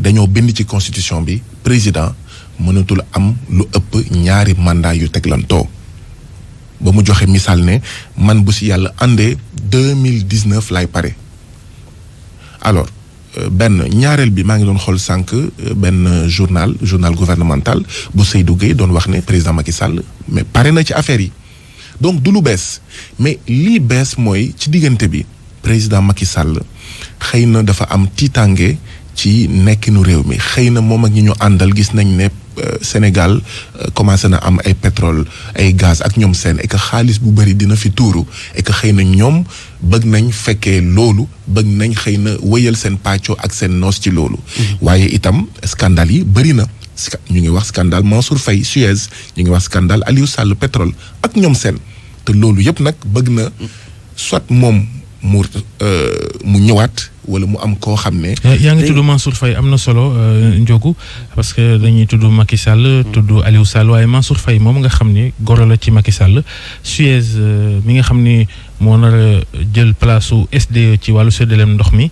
dañoo bind ci constitution bi président mënatul am lu ëpp ñaari mandat yu teglantoo ba mu joxe misaal ne man bu si yàlla àndee 2019 lay pare alors benn ñaareel bi maa ngi doon xool sànq benn journal gouvernemental bu Seydou Gueye doon wax ne président Macky Sall mais pare na ci affaire yi donc du lu bees mais lii bees mooy ci diggante bi président Macky Sall xëy na dafa am tiitange ci nekkinu réew mi xëy na moom ak ñi ñu àndal gis nañ ne Sénégal commencé na am ay pétrole ay gaz ak ñoom seen et que xaalis bu bëri dina fi tuuru et que xëy na ñoom bëgg nañ fekkee loolu bëgg nañ xëy na wéyal seen pàccoo ak seen noos ci loolu. waaye itam scandale yi bëri na ñu ngi wax scandale Mansour Faye Suez ñu ngi wax scandale Aliou Sall pétrole ak ñoom seen te loolu yëpp nag bëgg na soit moom mu ñëwaat wala mu am koo xam ne. yaa ngi tudd Mansour Faye am na solo Ndiogou parce que dañuy tudd Macky Sall tudd Aliou Sall waaye Mansour Faye moom nga xam ni goro la ci Macky Sall Suez mi nga xam ni moo nar a jël place su SDE ci wàllu séddaleem ndox mi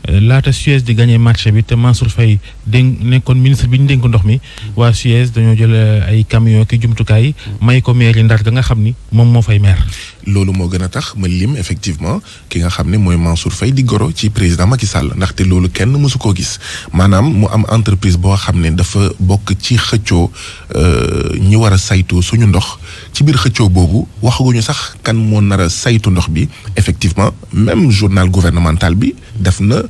laata Suez di gagné marché bi te Mansour Faye nekkoon ministre bi ñu dénk ndox mi waa Suez dañoo jël ay camion ki jumtukaay may ko maire Ndar ga nga xam ni moom moo fay maire. loolu moo gën a tax ma lim effectivement ki nga xam ne mooy Mansour Faye di goro ci président Macky Sall ndaxte loolu kenn mësu koo gis maanaam mu am entreprise boo xam ne dafa bokk ci xëccoo ñi war a saytu suñu ndox ci biir xëccoo boobu waxaguñu sax kan moo nar a saytu ndox bi effectivement même journal gouvernemental bi def na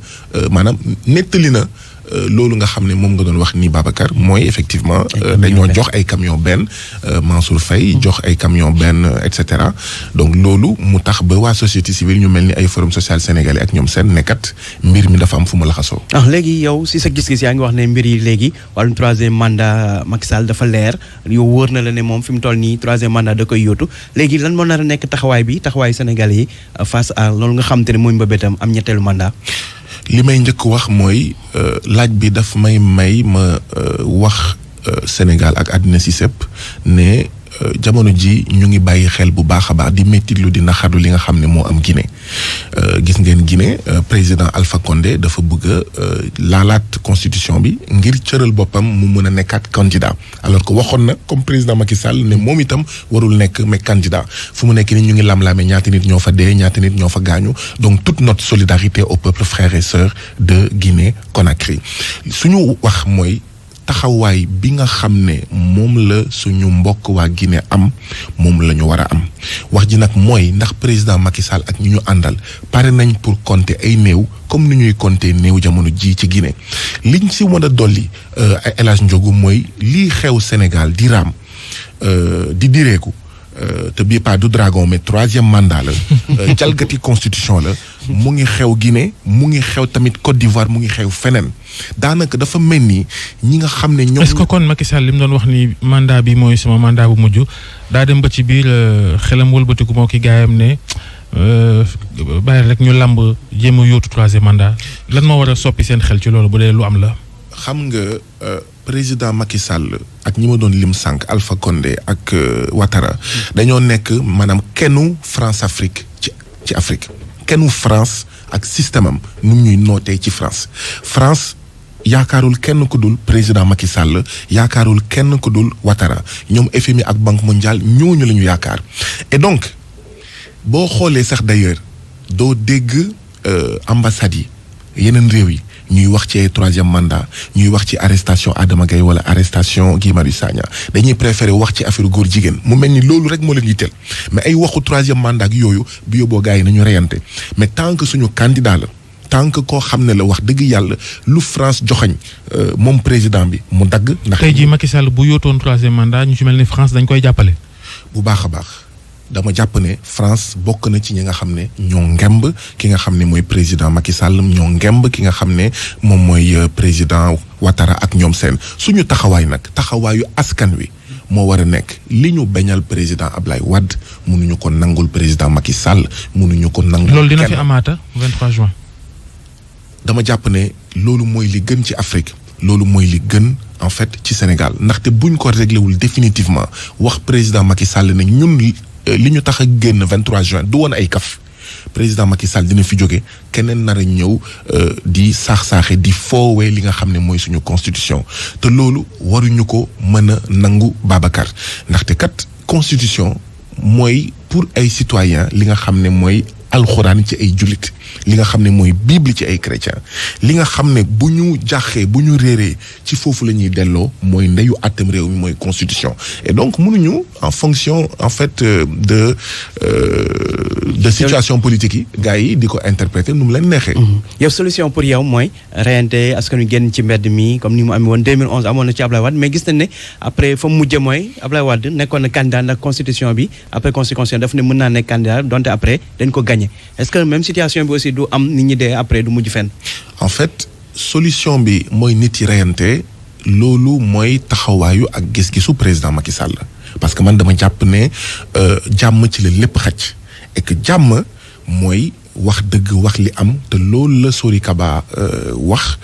maanaam nettali na loolu nga xam ne moom nga doon wax ni Babacar mooy effectivement dañoo jox ay camion benn Mansour Faye jox ay camion benn et cetera donc loolu mu tax ba waa société civile ñu mel ni ay forum social sénégalais ak ñoom seen nekkat mbir mi dafa am fu mu laxasoo. léegi yow si sa gis-gis yaa ngi wax ne mbir yi léegi wàllum troisième mandat Macky Sall dafa leer yow wóor na la ne moom fi mu toll nii troisième mandat da koy yóotu léegi lan moo nar a nekk taxawaay sénégalais yi face à loolu nga xam te ne mooy mbëbëtam am ñetteelu mandat. li may njëkk wax mooy laaj bi daf may ma wax Sénégal ak àddina si sëpp ne jamono ji ñu ngi bàyyi xel bu baax a baax di mettitlu di naxarlu li nga xam ne moo am Guinée gis ngeen Guinée président Alpha Condé dafa bëgg a laalaat constitution bi ngir cëral boppam mu mën a nekkaat candidat alors que waxoon na comme président Macky Sall ne moom itam warul nekk mais candidat fu mu nekk ni ñu ngi lam-laame ñaata nit ñoo fa dee ñaata nit ñoo fa gaañu donc toute notre solidarité au peuple frères et sœurs de Guinée Conakry suñu wax mooy taxawaay bi nga xam ne moom la suñu mbokk waa Guinée am moom la ñu war a am wax ji nag mooy ndax président Macky Sall ak ñu àndal pare nañ pour compter ay néew comme ni ñuy compter néew jamono ji ci Guinée liñ si mën a dolli ay El Hadj Ndiogou mooy lii xew Sénégal di raam di direeku te bii pas du dragon mais troisième mandat la jalgati constitution la mu ngi xew Guinée mu ngi xew tamit Côte d'Ivoire mu ngi xew feneen daanaka dafa mel ni ñi nga xam ne ñoom. est-ce que kon Macky Sall li mu doon wax ni mandat bi mooy sama mandat bu mujj daa dem ba ci biir xelam wëlbatiku moo ki gaayam ne bàyyi rek ñu làmb jéem a yóotu troisième mandat lan moo war a soppi seen xel ci loolu bu dee lu am la. xam nga président Macky Sall ak ñi ma doon lim sànq Alpha Condé ak Ouattara dañoo nekk maanaam kennu France Afrique ci Afrique kennu France ak système am nu ñuy nootee ci France yaakaarul kenn ku dul président Macky Sall yaakaarul kenn ku dul Ouattara ñoom FMI ak Banque mondiale ñooñu la ñu yaakaar et donc boo xoolee sax d'ailleurs doo dégg ambassades yi yeneen réew yi ñuy wax ci troisième mandat ñuy wax ci arrestation Adama Gaye wala arrestation Guy Marius Sagna dañuy préférer wax ci affaire góor jigéen mu mel ni loolu rek moo leen yitteel mais ay waxu troisième mandat ak yooyu bu yóbboo gars yi nañu reyante mais tant que suñu candidat la tant que koo xam ne la wax dëgg yàlla lu France joxañ moom président bi mu dagg. ndax tey jii Macky Sall bu yóotoon troisième mandat ñu ci mel ni France dañ koy jàppale. bu baax a baax. dama jàpp ne France bokk na ci ñi nga xam ne ñoo ngemb ki nga xam ne mooy président Macky Sall ñoo ngemb ki nga xam ne moom mooy président Ouattara ak ñoom seen suñu taxawaay nag taxawaayu askan wi moo war a nekk li ñu bañal président Ablaye Wade mënuñu ko nangul président Macky Sall mënuñu ko nangul. loolu dina fi amaata 23 juin. dama jàpp ne loolu mooy li gën ci Afrique loolu mooy li gën en fait ci Sénégal ndaxte buñ ko réglé wul définitivement wax président Macky Sall ne ñun. li ñu tax a génn 23 juin du woon ay kaf président Macky Sall dina fi jóge keneen nar a ñëw di saax-saaxe di foowee li nga xam ne mooy suñu constitution te loolu waruñu ko mën a nangu Babacar ndaxte kat constitution mooy pour ay citoyens li nga xam ne mooy alxuraan ci ay jullit li nga xam ne mooy bible ci ay chrétien li nga xam ne bu ñu jàxee bu ñu réeree ci foofu la ñuy delloo mooy ndeyu àttam réew mi mooy constitution et donc mënuñu en fonction en fait de situation politique yi gars yi di ko interpréter nu mu leen neexee. yow solution pour yow mooy reyante askan wi génn ci mbedd mi comme ni mu amee woon 2011 amoon na ci Ablaye Wade mais gis nañ ne après fa mu mujjee mooy Ablaye Wade nekkoon na candidat ndax constitution bi après constitution daf ne mën naa nekk candidat donte après dañ ko gagné est-ce que même situation bi aussi du am nit ñi dee après du mujj fenn. en fait solution bi mooy nit yi reyante loolu mooy taxawaayu ak gis-gisu président Macky Sall parce que man dama jàpp ne jàmm ci la lépp xaj et que jàmm mooy wax dëgg wax li am te loolu la Sori Kaba wax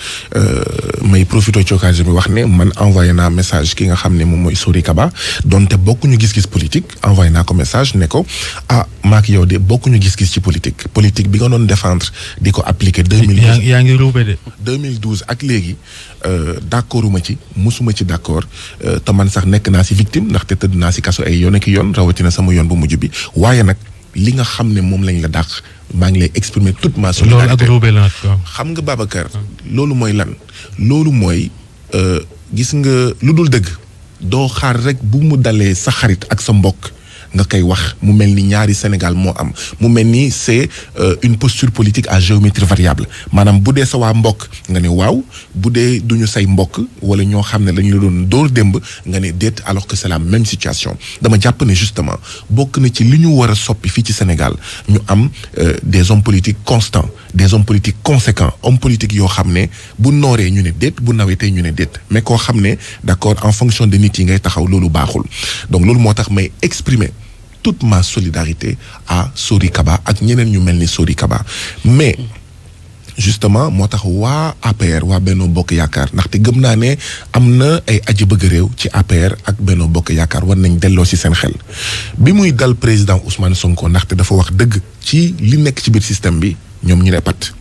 may profité ci occasion bi wax ne man envoyé naa message ki nga xam ne moom mooy Sori Kaba donte bokkuñu gis-gis politique envoyé naa ko message ne ko maak yow de bokkuñu gis-gis ci politique bi nga doon défendre di ko appliquer 2012 yaa ngi ruube de 2012 ak léegi d'accorduma ci musuma ci d'accord te man sax nekk naa ci victime ndaxte tëdd naa ci kaso ay yoon ak yoon rawatina sama yoon bu mujj bi waaye nag li nga xam ne moom lañ la dàq maa ngi lay exprimer toute ma solidarité. loolu ak ruube la xam nga Babacar. loolu mooy lan. loolu mooy gis nga lu dul dëgg doo xaar rek bu mu dalee sa xarit ak sa mbokk nga koy wax mu mel ni ñaari Sénégal moo am mu mel ni c'est une posture politique à géométrie variable maanaam bu dee sa waa mbokk nga ne waaw bu dee duñu say mbokk wala ñoo xam ne dañu la doon dóor démb nga ne déet alors que c'est la même situation dama jàpp ne justement bokk na ci li ñu war a soppi fii ci Sénégal ñu am des hommes politiques constants des hommes politiques conséquents hommes politiques yoo xam ne bu nooree ñu ne déet bu nawetee ñu ne déet mais koo xam ne d'accord en fonction de nit yi ngay taxaw loolu baaxul donc loolu moo tax may exprimer toute ma solidarité à Sori Kaba ak ñeneen ñu mel ni Sori Kaba mais justement moo tax waa APR waa Benno Bokk Yaakaar ndaxte gëm naa ne am na ay aji bëgg réew ci APR ak Benno Bokk Yaakaar war nañ delloo ci seen xel bi muy dal président Ousmane Sonko ndaxte dafa wax dëgg ci li nekk ci biir système bi ñoom ñu ne pat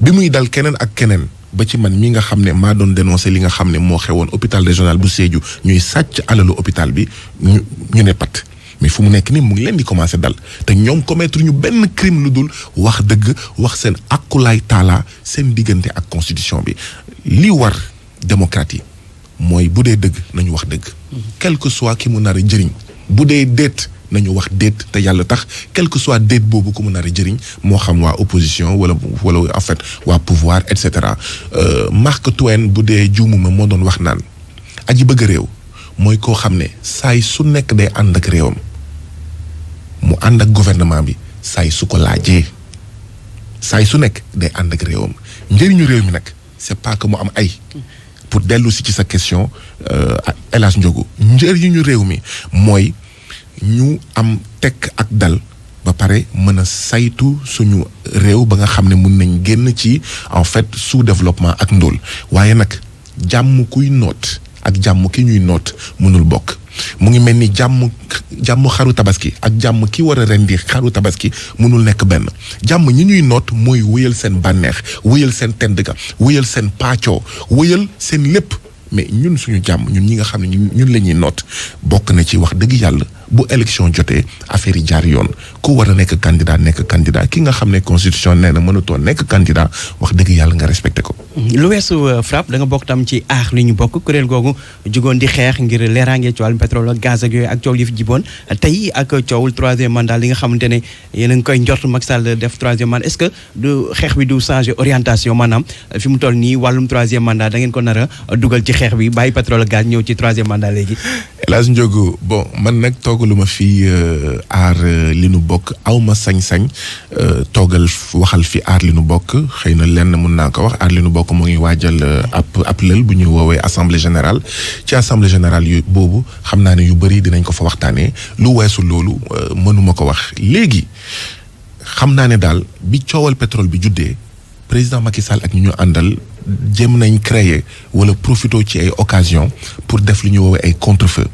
bi muy dal keneen ak keneen ba ci man mi nga xam ne maa doon dénoncer li nga xam ne moo xewoon hôpital régional bu Sédhiou ñuy sàcc alalu hôpital bi ñu ne pat mais fu mu nekk nii mu ngi leen di commencer dal te ñoom commettre ñu benn crime lu dul wax dëgg wax seen akulaay taala seen diggante ak constitution bi li war démocrate yi mooy bu dee dëgg nañu wax dëgg quel que soit ki mu nar a jëriñ bu dee déet nañu wax déet te yàlla tax quel que soit déet boobu ku mu nar a jëriñ moo xam waa opposition wala en fait waa pouvoir et cetera Mark Twain bu dee juumuma moo doon wax naan aji bëgg réew mooy koo xam ne saay su nekk day ànd ak réewam mu ànd ak gouvernement bi saay su ko laajee saay su nekk day ànd ak réewam njëriñu réew mi nag c'est pas que mu am ay pour dellu si ci sa question El Hadj Ndiogou njëriñu réew mi mooy ñu am tekk ak dal ba pare mën a saytu suñu réew ba nga xam ne mun nañ génn ci en fait sous-développement ak ndóol waaye nag jàmm kuy noot ak jàmm ki ñuy noot mënul bokk mu ngi mel ni jàmm xaru tabaski ak jàmm ki war a rendi xaru tabaski mënul nekk benn jàmm ñi ñuy noot mooy wéyal seen bànneex wéyal seen tendga wéyal seen paccoo wéyal seen lépp mais ñun suñu jàmm ñun ñi nga xam ne ñun la ñuy noot bokk na ci wax dëgg yàlla bu élection jotee affaire yi jaar yoon ku war a nekk candidat ki nga xam ne constitution nee na mënatoo nekk candidat wax dëgg yàlla nga respecté ko. lu weesu FRAPP da nga bokk tam ci aar li ñu bokk kuréel googu jugoon di xeex ngir leeraange ci wàllum pétrole ak gaz ak yooyu ak coow li fi jiboon tey ak coowul troisième mandat li nga xamante ne yéen a ngi koy njort Macky Sall def troisième mandat est-ce que du xeex bi du changer orientation maanaam fi mu toll nii wàllum troisième mandat da ngeen ko nar a dugal ci xeex bi bàyyi pétrole ak gaz ñëw ci troisième mandat léegi. El Hadj Ndiogou bon man nag toogalu ma fi aar li nu bokk aw ma sañ-sañ toogal waxal fi aar li nu bokk xëy na lenn mun naa ko wax aar li nu bokk mu ngi waajal ab lël bu ñuy woowee assemblée générale ci assemblée générale yu boobu xam naa ne yu bëri dinañ ko fa waxtaanee lu weesu loolu mënuma ko wax léegi xam naa ne daal bi coowal pétrole bi juddee président Macky Sall ak ñu àndal jéem nañ créer wala profiter ci ay occasion pour def li ñu woowee ay contre-feu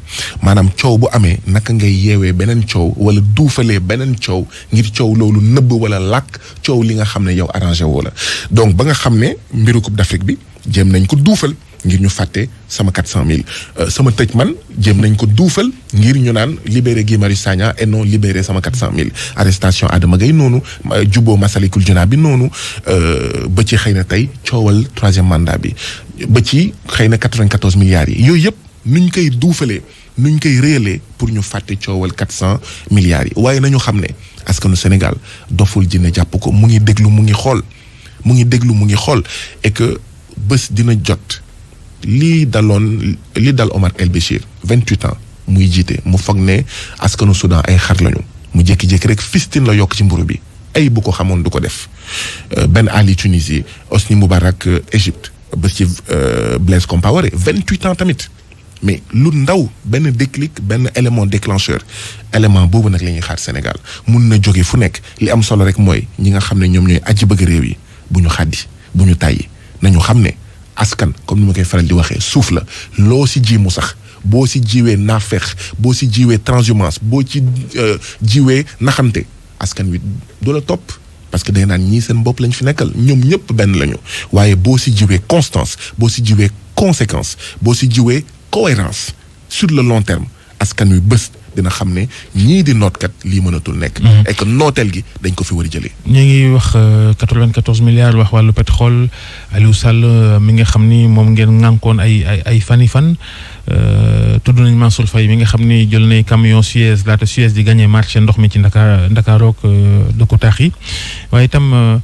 maanaam coow bu amee naka ngay yeewee beneen coow wala duufalee beneen coow ngir coow loolu nëbb wala làkk coow li nga xam ne yow arrangé woo la donc ba nga xam ne mbiru Coupe d'Afrique bi jéem nañ ko duufal ngir ñu fàtte sama 400 000 sama tëj man jéem nañ ko duufal ngir ñu naan libérer Guy Marius Sagna et non libérer sama 400 000 arrestation Adama Gaye noonu juboo Massalikul Jinaan bi noonu ba ci xëy na tey coowal 3e mandat bi ba ci xëy na 94 milliards yi yooyu yëpp nuñ koy duufalee nuñ koy réyalee pour ñu fàtte coowal 400 milliards yi waaye nañu xam ne askanu Sénégal doful jinne jàpp ko mu ngi déglu mu ngi xool et que bés dina jot li dal Omar El Béchir 28 ans muy jiite mu foog ne askanu Soudan ay xar lañu mu jékki-jékki rek fistine la yokk ci mburu bi ay bu ko xamoon du ko def Ben Ali Tunisie Hosni Moubarak Égypte ba ci Blaise Compaoré 28 ans tamit mais lu ndaw benn déclic benn élément déclencheur élément boobu nag la ñuy xaar Sénégal mun na jóge fu nekk li am solo rek mooy ñi nga xam ne ñoom ñooy aji bëgg réew yi bu ñu xàddi bu ñu tàyyi nañu xam ne askan comme ni ma koy faral di waxee suuf la loo si ji mu sax boo si jiwee naafeex boo si jiwee transhumance boo ci jiwee naxante askan wi du la topp parce que day naan ñii seen bopp lañ fi nekkal ñoom ñëpp benn lañu waaye boo si jiwee constance boo si jiwee conséquence boo si jiwee cohérence sur le long terme askan wi bés dina xam ne ñii di nootkat lii mënatul nekk. et que nooteel gi dañ ko fi war a jëlee. ñu ngi wax 94 milliards wax wàllu pétrole Aliou Sall mi nga xam ni moom ngeen ŋànkoon ay fan tudd nañ Mansour Faye mi nga xam ni jël nay camion Suez laata Suez di gagné marché ndox mi ci Ndakaarook dëkku taax yi waaye itam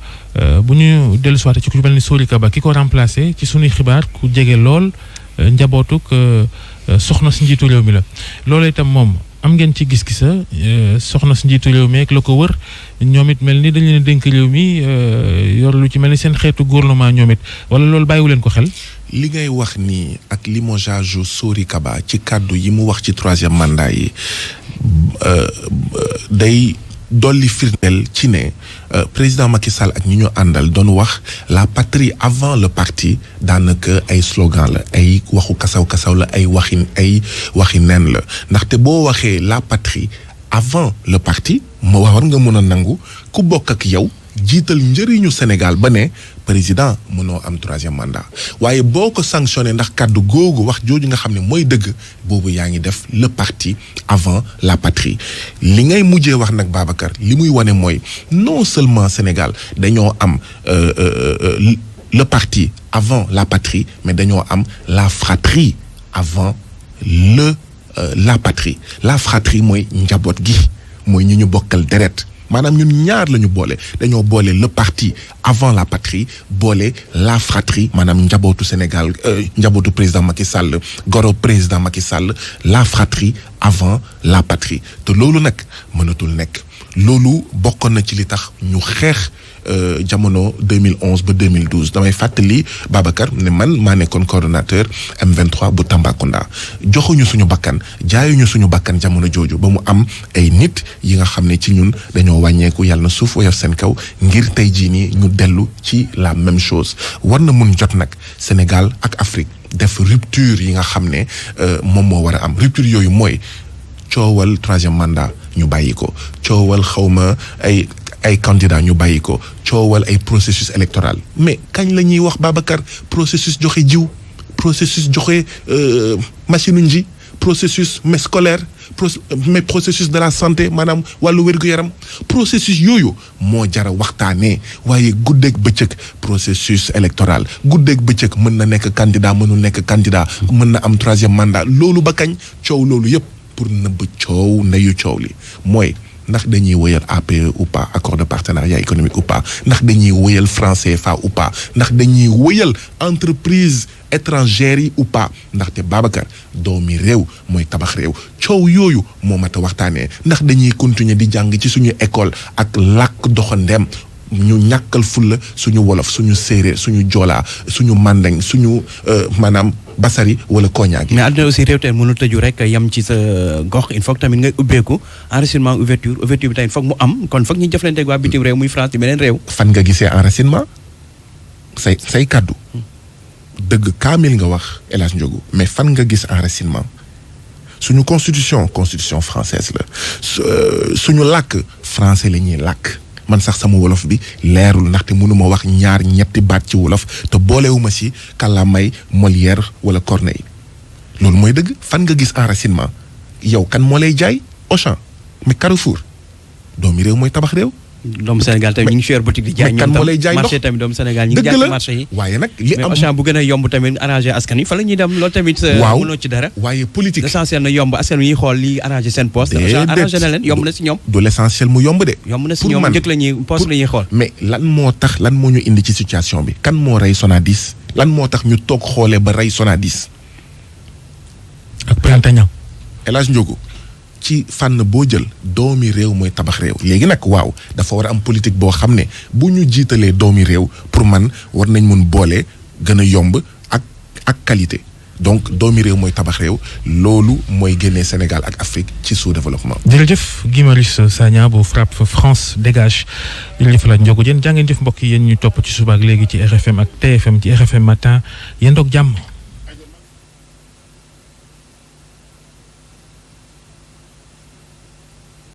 bu ñu dellusiwaatee ci ku mel ni Sori Kaba ki ko remplacé ci sunuy xibaar ku jege lool njabootuk soxna si njiitu réew mi la loolu itam moom. am ngeen ci gis-gisa soxna si njiitu réew mi ak la ko wër ñoom it mel ni dañ leen dénk réew mi yor lu ci mel ni seen xeetu gouvernement ñoom it wala loolu bàyyiwu leen ko xel. li ngay wax nii ak limogeage Sori Kaba ci kàddu yi mu wax ci 3e mandat yi day dolli firndeel ci ne président Macky Sall ak ñi ñu àndal doon wax la patrie avant le parti daanaka ay slogan la ay waxu kasaw-kasaw la ay waxi nen la ndaxte boo waxee la patrie avant le parti moo war nga mën a nangu ku bokk ak yow jiital njëriñu Sénégal ba ne président mënoo am 3e mandat waaye boo ko sanctionné ndax kàddu googu wax jooju nga xam ne mooy dëgg boobu yaa ngi def le parti avant la patrie li ngay mujjee wax nag Babacar li muy wane mooy non seulement Sénégal dañoo am le parti avant la patrie mais dañoo am la fratrie avant la patrie la fratrie mooy njaboot gi mooy ñu ñu bokkal deret maanaam ñun ñaar la ñu boole dañoo boole le parti avant la patrie boole la fratrie maanaam njabootu Sénégal njabootu président Macky Sall goro président Macky Sall la fratrie avant la patrie te loolu nag mënatul nekk loolu bokkoon na ci li tax ñu xeex jamono 2011 ba 2012 damay fàttali Babacar ne man maa nekkoon coordonnateur M23 bu Tambacounda joxuñu suñu bakkan jaayuñu suñu bakkan jamono jooju ba mu am ay nit yi nga xam ne ci ñun dañoo wàññeeku yàlla na suuf woyof seen kaw ngir tey jii nii ñu dellu ci la même chose war na mun jot nag Sénégal ak Afrique def rupture yi nga xam ne moom moo war a am rupture yooyu mooy coowal 3e mandat ñu bàyyi ko coowal xawma ay candidat ñu bàyyi ko coowal ay processus électoral mais kañ la ñuy wax Babacar processus joxe jiw processus joxe machine nji processus mais scolaire mais processus de la santé maanaam wàllu wér-gu-yaram processus yooyu moo jara waxtaanee waaye guddeeg bëccëg processus électoral guddeeg bëccëg mën na nekk candidat mënul nekk candidat mën na am 3e mandat loolu ba kañ coow loolu yëpp pour nëbb coow ndeyu coow li mooy ndax dañuy wëyal APE ou pas accord de partenariat économique ou pas ndax dañuy wëyal franc CFA ou pas ndax dañuy wëyal entreprise étrangères yi ou pas ndaxte Babacar doomi réew mooy tabax réew coow yooyu moo mat a waxtaanee ndax dañuy continuer di jàng ci suñu école ak làkk doxandeem ñu ñàkkal fulla suñu wolof suñu séeréer suñu joolaa suñu mandeng suñu maanaam basari wala koñaa gi. mais àdduna aussi réew tamit mënul tëju rek yam ci sa gox il faut que tamit ngay ubbeeku enracinement ouverture bi tamit foog mu am kon foog ñu jëflante ak waa bitim réew muy France di beneen réew. fan nga gisee enracinement say kaddu dëgg kaamil nga wax El Hadj Ndiogou mais fan nga gis enracinement suñu constitution française la suñu làkk français la ñuy làkk man sax sama wolof bi leerul ndaxte mënuma wax ñaar ñetti baat ci wolof te boolewuma si kàllaamay Molière wala Corneille loolu mooy dëgg fan nga gis enracinement yow kan moo lay jaay Auchan mais Carrefour doomi réew mooy tabax réew. doomu Sénégal tamit ñu ngi yor boutique di jaay ñoom tam marché tamit doomu Sénégal ñu ngi jaay ci marché yi. waaye nag li am mais Auchan bu gën a yomb tamit arrangé askan wi fa la ñuy dem loolu tamit. waaw mënoo ci dara. waaye politique l'essentiel na yomb askan wi xool li arrangé seen poste. Auchan arrangé na leen yomb na si ñoom. du l'essentiel mu yomb de. yomb na si ñoom njëkk la ñuy poste la ñuy xool. mais lan moo ñu indi ci situation bi kan moo rey Sonadis lan moo tax ñu toog xoolee ba rey Sonadis. ak Plantaña. El Hadj Ndiogou ci fànn boo jël doomi réew mooy tabax réew léegi nag waaw dafa war a am politique boo xam ne bu ñu jiitalee doomi réew pour man war nañ mun boole gën a yomb ak qualité donc doomi réew mooy tabax réew loolu mooy génnee Sénégal ak Afrique ci sous-développement. jërëjëf Guy Marius Sagna bu FRAPP France dégage jërëjëf la Ndiogou Diène jaa ngeen jëf mbokk yi yéen ñu topp ci suba ak léegi ci RFM ak TFM ci RFM matin yéen doog jàmm.